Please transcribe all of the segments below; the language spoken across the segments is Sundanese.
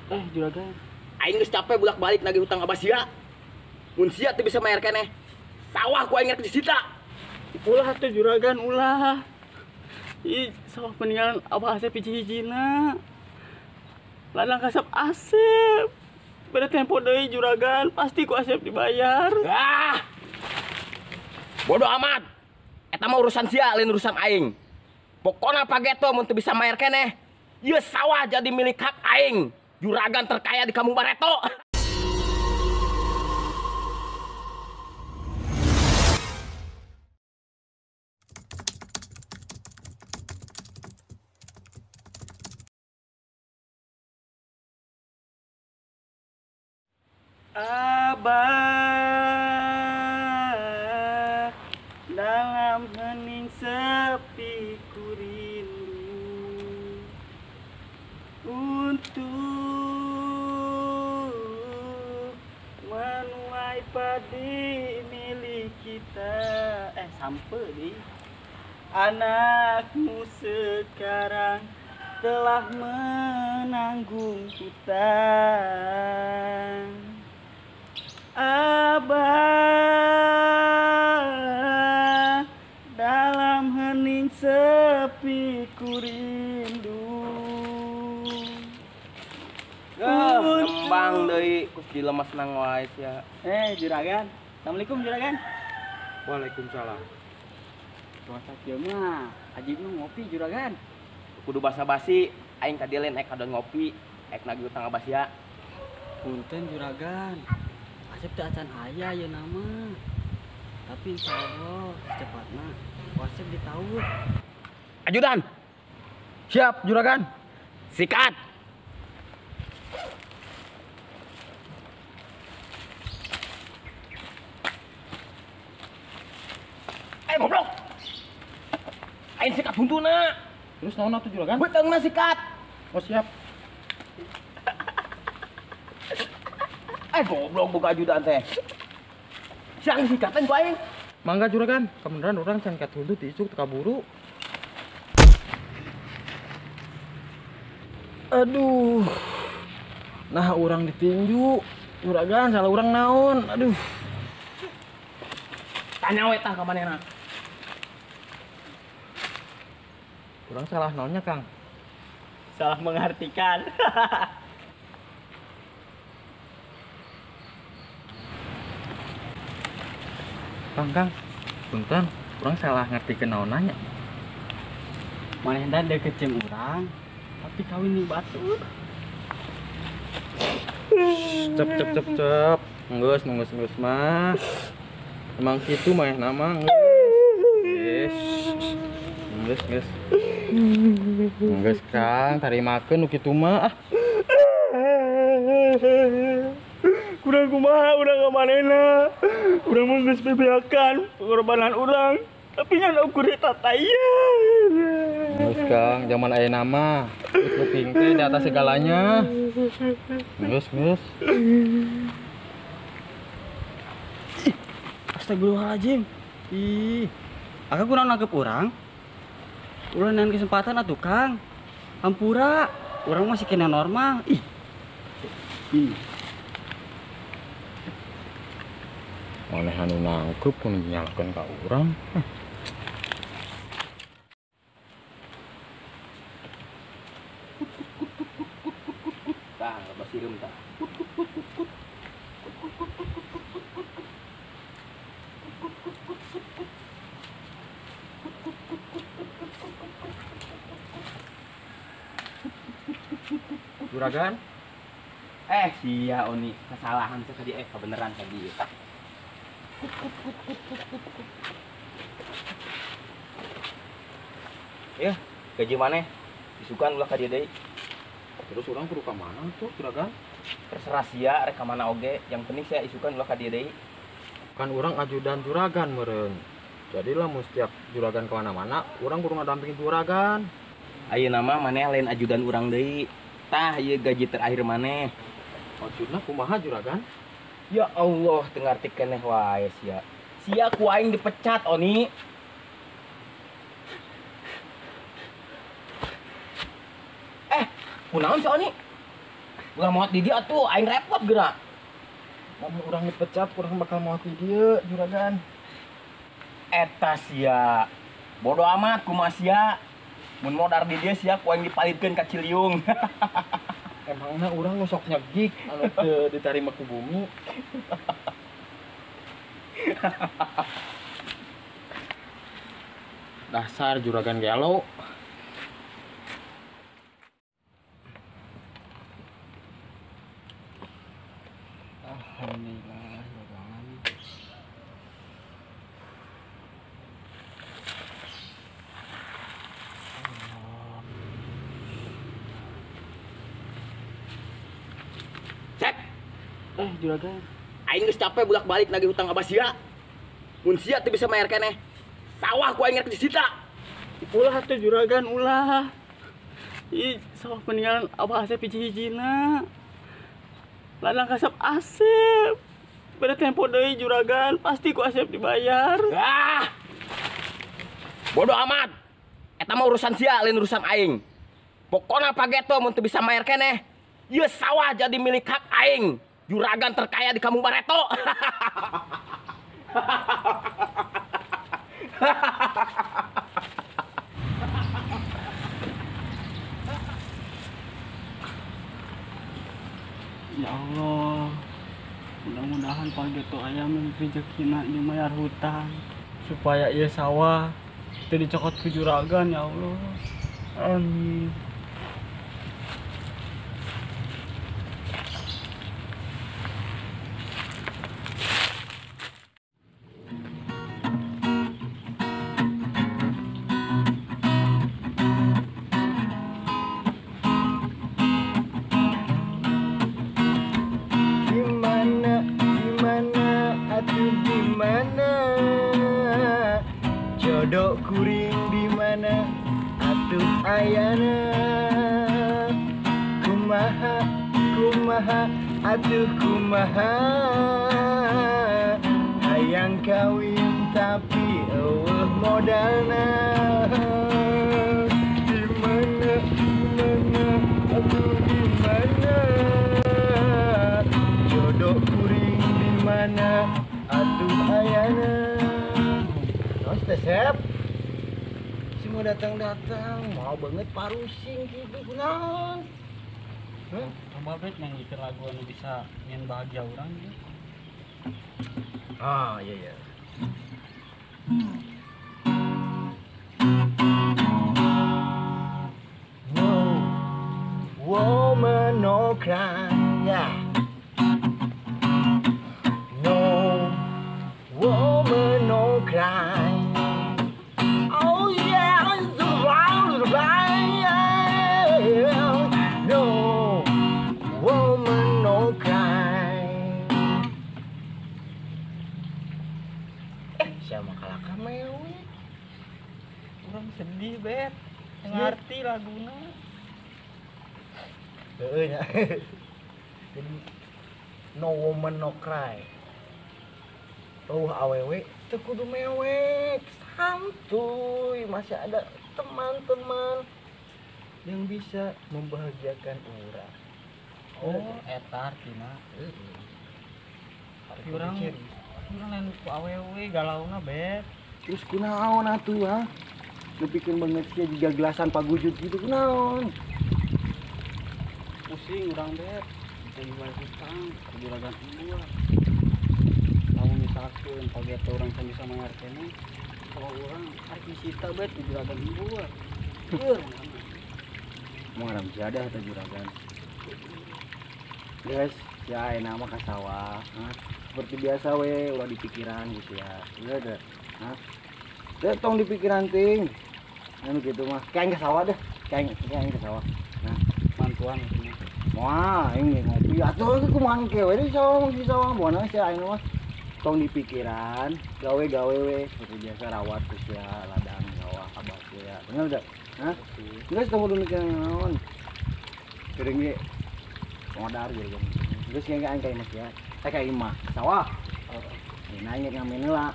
Juragan. Aing geus capek bolak-balik nagih hutang abah sia. Mun sia teu bisa mayar keneh, sawah ku aing rek disita. Ulah tuh juragan, ulah. Ih, sawah peninggalan abah Asep hiji-hijina. Ladang kasep Asep. Beda tempo deui juragan, pasti ku Asep dibayar. Ah. Bodoh amat. Eta mah urusan sia, lain urusan aing. Pokona pageto mun teu bisa mayar keneh, ieu sawah jadi milik hak aing. Juragan terkaya di Kampung Bareto. Abah, dalam hening sepi ku rindu untuk menuai padi milik kita. Sampai di anakmu sekarang telah menanggung hutang. Abah, dalam hening sepi ku rindu. Nembang deui kus dilemes nang wae sia. Juragan. Assalamualaikum juragan. Waalaikumsalam. Puasa kieu mah ajib nu ngopi juragan. Kudu basa-basi aing ka dieu lain ek kadon ngopi, ek nagih utang abah sia. Punten juragan. Asep teu acan aya ieu nama. Tapi insyaallah secepatna Asep ditaut. Ajudan. Siap juragan. Sikat. Goblok. Aing sikat huntuna. Terus naon atuh juragan? Beuteungna sikat. Oh siap. Goblok boga ajudan teh. Siang sikatan ku aing. Mangga juragan, kebeneran urang can kat huntu diisuk teu kaburu. Aduh. Nah urang ditinju. Juragan salah urang naon? Aduh. Tanya we tah ka manehna. Urang salah naonnya, Kang? Salah mengartikan. Kang, Kang, punten, urang salah ngartikeun naon nanya. Manehna deket jeung urang, tapi kawin jeung batur. Cep cep cep cep. Geus, geus, geus mah. Emang kitu manehna mah geus. Geus, geus. Geus, Kang, tarimakeun nu kitu mah ah. Kurang kumaha urang ka manehna. Urang mah geus bebeakan pengorbanan urang, tapi ngan ukur eta taya. Geus Kang, zaman ayeuna mah looking teh di atas segalanya. Geus, geus. Astagfirullahaladzim. Ih, akang kurang nangkep urang. Urang neangan kesempatan atuh Kang. Hampura, urang masih kena normal. Ih. Ih. Maneh anu nangkep pun nyalakeun ka urang. Tah, loba sireum tah. Juragan. Sia Oni, kesalahan saya tadi kebenaran tadi. Ya, gaji maneh isukan ulah ka dieu deui. Terus urang kudu ka mana tuh, juragan? Terserah sia rek ka mana oge, yang penting sia isukan ulah ka dieu deui. Kan urang ajudan juragan meureun. Jadi lamun setiap juragan ke mana-mana, urang kudu ngadampingin juragan. Ayeuna mah maneh lain ajudan urang deui. Tah ieu gaji terakhir maneh. Maksudna kumaha juragan? Ya Allah, teu ngarti keneh wae sia. Sia ku aing dipecat, Oni. Kunaon si Oni? Ulah maot di dieu atuh, aing repot geura. Lamun urang dipecat, urang bakal maot di dieu, juragan. Eta sia. Bodo amat kumaha sia. Mun modar di dieu sia ku aing dipalidkeun ka Ciliung. Emangna urang nu sok nyegik anu teu ditarima ku bumi. Dasar juragan gelo. Alhamdulillah, juragan. Cek. Juragan. Aing geus capek bolak-balik nagih hutang abah sia. Mun sia teu bisa mayar keneh. Sawah ku aing rek disita. Ulah atuh juragan, ulah. Ih, sawah peninggalan abah Asep hiji-hijina. Ladang kasep Asep. Beda tempo deui juragan, pasti ku Asep dibayar. Ah. Bodoh amat. Eta mah urusan sia, lain urusan aing. Pokona pageto mun teu bisa mayar keneh. Ieu sawah jadi milik hak aing. Juragan terkaya di Kampung Bareto. Ya Allah, mudah-mudahan pageto aya rezekina jeung mayar hutang supaya ieu sawah teu dicokot ku juragan ya Allah. Amin. Jodoh kuring di mana atuh ayana, kumaha kumaha atuh kumaha, hayang kawin tapi eueuh modalna. Di mana atuh di mana, jodoh kuring di mana atuh ayana. Sep, semua datang-datang mau banget parusing gitu kunaon. Coba bet nyanyikan lagu anu bisa nyen bahagia urang gitu. Ah iya iya. No woman no cry, yeah. No woman no cry. Oh yeah, it's the round no woman no cry. Siapa kalahkan mewi? Urang sedih bet, ngerti laguna. Heeh nya. Jadi no woman no cry. Oh awewe teu kudu mewek, santuy, masih ada teman-teman yang bisa membahagiakan urang. Oh, eta artina. Tapi urang lain ku awewe galauna bet. Terus kunaon atuh ha? Nepikeun banget sia jiga gelasan pagujud gitu kunaon? Pusing urang bet, jadi bayar hutang, juragan gua. Lamun misalkan pageto urang can bisa mayar keneh, kalau urang arek disita bet di juragan gua. Keur mau haram jadah eta juragan. Guys, ya enak mah ka sawah. Hah? Seperti biasa we, ulah dipikiran gitu ya. Udah deh. Hah? Deh tong dipikiran ting. Anu gitu mah. Kayak ke sawah deh. Kayak ke sawah. Nah, mantuan gitu. Moal aing ngopi atuh kumaha ke we di sawah di sawah buana sia aing mah. Tong dipikiran, gawe-gawe we seperti biasa rawat ku sia ladang sawah abah sia. Bener dah? Hah? Geus tong kudu mikir naon. Geuring ge modar gitu. Geus ge aing ka imah sia. Ka imah sawah. Nah, aing ngamen heula.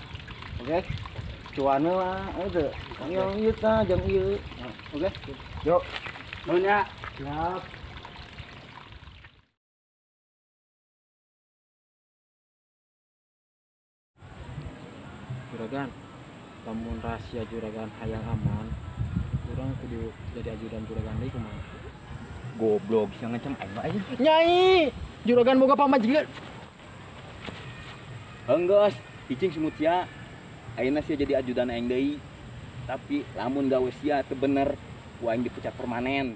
Oke? Cuan heula teu. Yang ieu tah jang ieu. Oke? Yo. Nuhun ya. Siap. Juragan, lamun rahasia juragan hayang aman, urang kudu jadi ajudan juragan deui kumaha? Goblok, bisa ngancam aing mah aja. Nyai, juragan boga pamajikan. Enggeus, cicing semut sia. Ayeuna sia jadi ajudan aing deui. Tapi lamun gawe sia teu bener, ku aing dipecat permanen.